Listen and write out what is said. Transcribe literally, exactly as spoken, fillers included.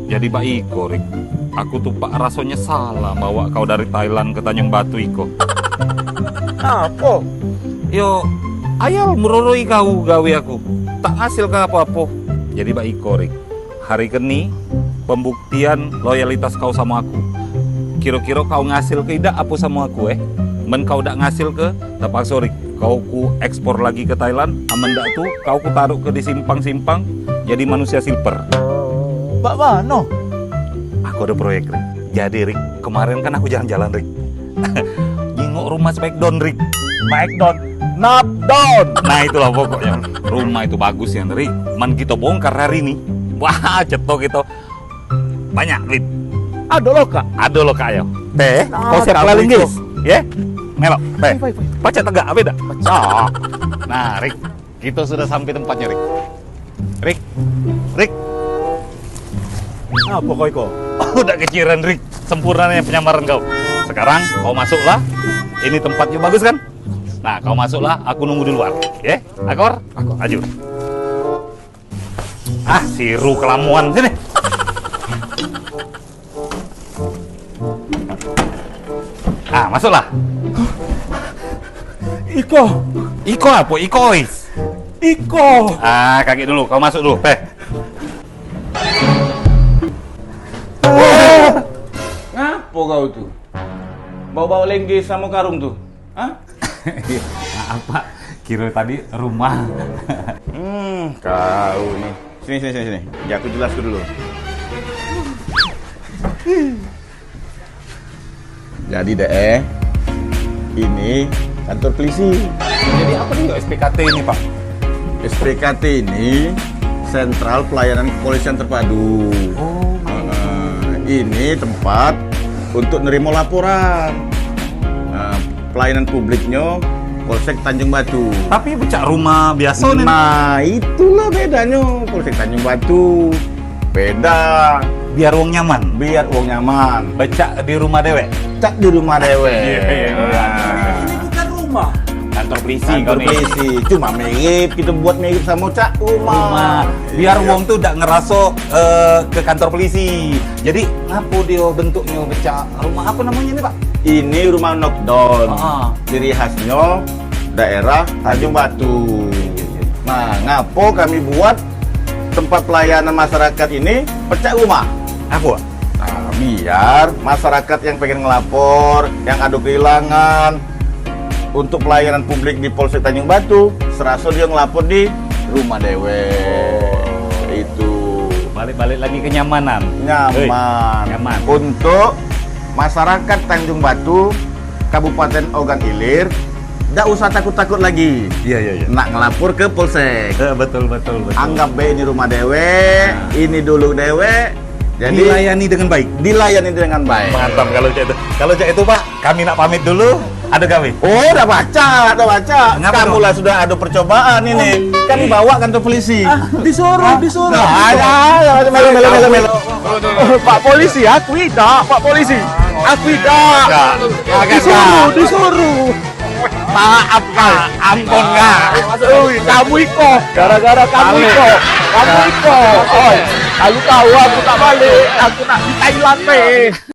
Jadi bak iko, Rik. Aku tu pak raso nyesal lah bawa kau dari Thailand ke Tanjung Batu iko. Apo? Yo, ayal meroroi kau gawe aku. Tak ngasilke apo-apo. Jadi bak iko, Rik. Hari keni, pembuktian loyalitas kau samo aku. Kiro-kiro kau ngasilke idak apo samo aku, eh? Men kau dak ngasilke, terpakso, Rik. Kau ku ekspor lagi ke Thailand, amen dak tu, kau ku taruh ke di simpang-simpang, jadi manusia silver. Bak mano? Aku ada proyek, Rik. Jadi, Rik, kemarin kan aku jalan-jalan, Rik. Nyingok rumah Smackdown, Rik. Smackdown. Napdown. Nah, itulah pokoknya. Rumah itu bagus ya, Rik. Man kita bongkar hari ini. Wah, cetok kita. Banyak duit. Ado lo, Kak. Ado lo, Kak, yo. Teh, ah, kau siap kelaling, guys. Ye? Melok, teh. Pacak tegak, ape dak? Pacak. Nah, Rik. Kita sudah sampai tempatnya, Rik. Rik. Rik. Apo kau iko? Udah keciran, Rik. Sempurnanya penyamaran kau. Sekarang kau masuklah. Ini tempatnya bagus, kan? Nah, kau masuklah. Aku nunggu di luar. Ye? Akor? Akor. Aju. Ah, siru kelamuan sini. Ah, masuklah. Iko. Iko apo? Iko, is. Iko. Ah, kaki dulu. Kau masuk dulu. Eh. Ngapo kau tu? Bawa-bawa lengge samo karung tu? Hah? Maaf, Pak. Kira tadi rumah. Hmm, kau ni. Sini, sini, sini, sini. Ya, aku jelaskan dulu. Jadi, Dek, eh, ini kantor polisi. Jadi, apa nih S P K T ini, Pak? S P K T ini Sentral Pelayanan Kepolisian Terpadu. Oh, heeh. Ini tempat untuk nerima laporan. Nah, pelayanan publiknya Polsek Tanjung Batu. Tapi becak rumah biasa ni. Nah, itulah bedanya Polsek Tanjung Batu. Beda. Biar wong nyaman. Biar wong nyaman. Becak di rumah dewek. Cak di rumah dewek. Iya, iya, iya. Nah. Ini bukan rumah. Kantor polisi. Kantor polisi. Cuma mirip, kita buat mirip sama cak rumah. Rumah. Biar wong tu dak ngeraso, eh, ke kantor polisi. Jadi, ngapo dia bentuknya becak rumah, apa namanya ni, Pak? Ini rumah knockdown. Ah. Ciri khasnya daerah Tanjung Batu. Nah, ngapo kami buat tempat pelayanan masyarakat ini pecak rumah? Apa? Nah, biar masyarakat yang pengen ngelapor, yang ada kehilangan, untuk pelayanan publik di Polsek Tanjung Batu, seraso dia ngelapor di rumah dewek. Oh. Itu. Balik-balik lagi kenyamanan. Nyaman. Hei, nyaman. Untuk masyarakat Tanjung Batu, Kabupaten Ogan Ilir, dak usah takut-takut lagi. Iya, iya, iya. Nak ngelapor ke polsek. Eh, betul, betul, betul. Anggap bae ini rumah dewek, nah, ini dulu dewek. Jadi, dilayani dengan baik. Dilayani dengan baik. Mantap kalau cak itu. Kalau cak itu, Pak, kami nak pamit dulu. Ada gawe? Oh, dah baca, dah baca. Ngapa? Kamu lah sudah ada percobaan ini. Oh, kami bawa kantor polisi. Ah, disuruh, disuruh. Ah, ya, ya, melo, melo, melo, melo. Pak polisi, aku idak, Pak polisi. Aku idak. Agak, agak. Disuruh, disuruh. Maaf, Kak. Ampun, Kak. Ui, kamu iko. Gara-gara kamu iko. Kamu iko. Oi, kalu tahu aku tak balik, aku nak di Thailand, pe.